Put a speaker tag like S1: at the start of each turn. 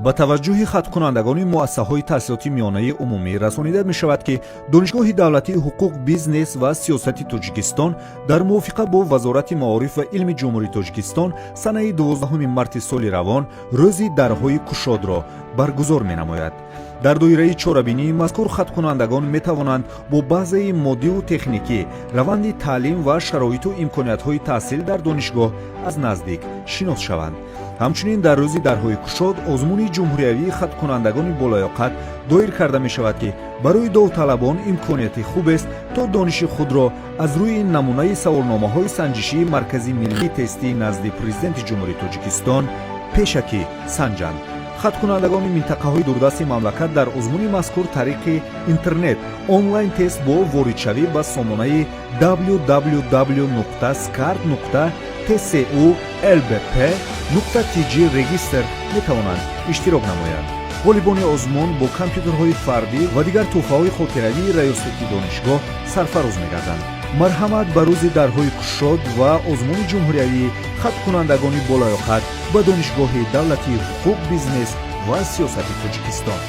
S1: Ба таваҷҷӯҳи хатмкунандагони муассисаҳои таҳсилоти миёнаи умумӣ расонида мешавад, ки Донишгоҳи давлатии ҳуқуқ, бизнес ва сиёсати Тоҷикистон дар мувофиқа бо Вазорати маориф ва илми Ҷумҳурии Тоҷикистон санаи 12 марти соли равон Рӯзи дарҳои кушодро баргузор менамояд. Дар доираи чорабинии мазкур хатмкунандагон метавонанд бо базаи моддиву техникӣ, раванди таълим ва шароиту имкониятҳои таҳсил дар донишгоҳ аз наздик шинос шаванд. Ҳамчунин дар Рӯзи дарҳои кушод озмуни ҷумҳуриявии хатмкунандагони болаёқат доир карда мешавад, ки барои довталабон имконияти хубест, то дониши худро аз рӯи намунаи саволномаҳои санҷишии Маркази миллии тестии назди Президенти Ҷумҳурии Тоҷикистон пешакӣ санҷанд. Хатмкунандагони минтақаҳои дурдасти мамлакат дар озмуни мазкур тариқи интернет онлайн тест бо воридшавӣ ба сомонаи www.skart.tsu lbp.tj register метавонанд иштирок намоянд. Ғолибони озмун бо компютерҳои фардӣ ва дигар тӯҳфаҳои хотиравии раёсати донишгоҳ сарфароз мегарданд. Марҳамат ба Рӯзи дарҳои кушод ва озмуни ҷумҳуриявии хатмкунандагони болаёқат ба Донишгоҳи давлатии ҳуқуқ, бизнес ва сиёсати Тоҷикистон.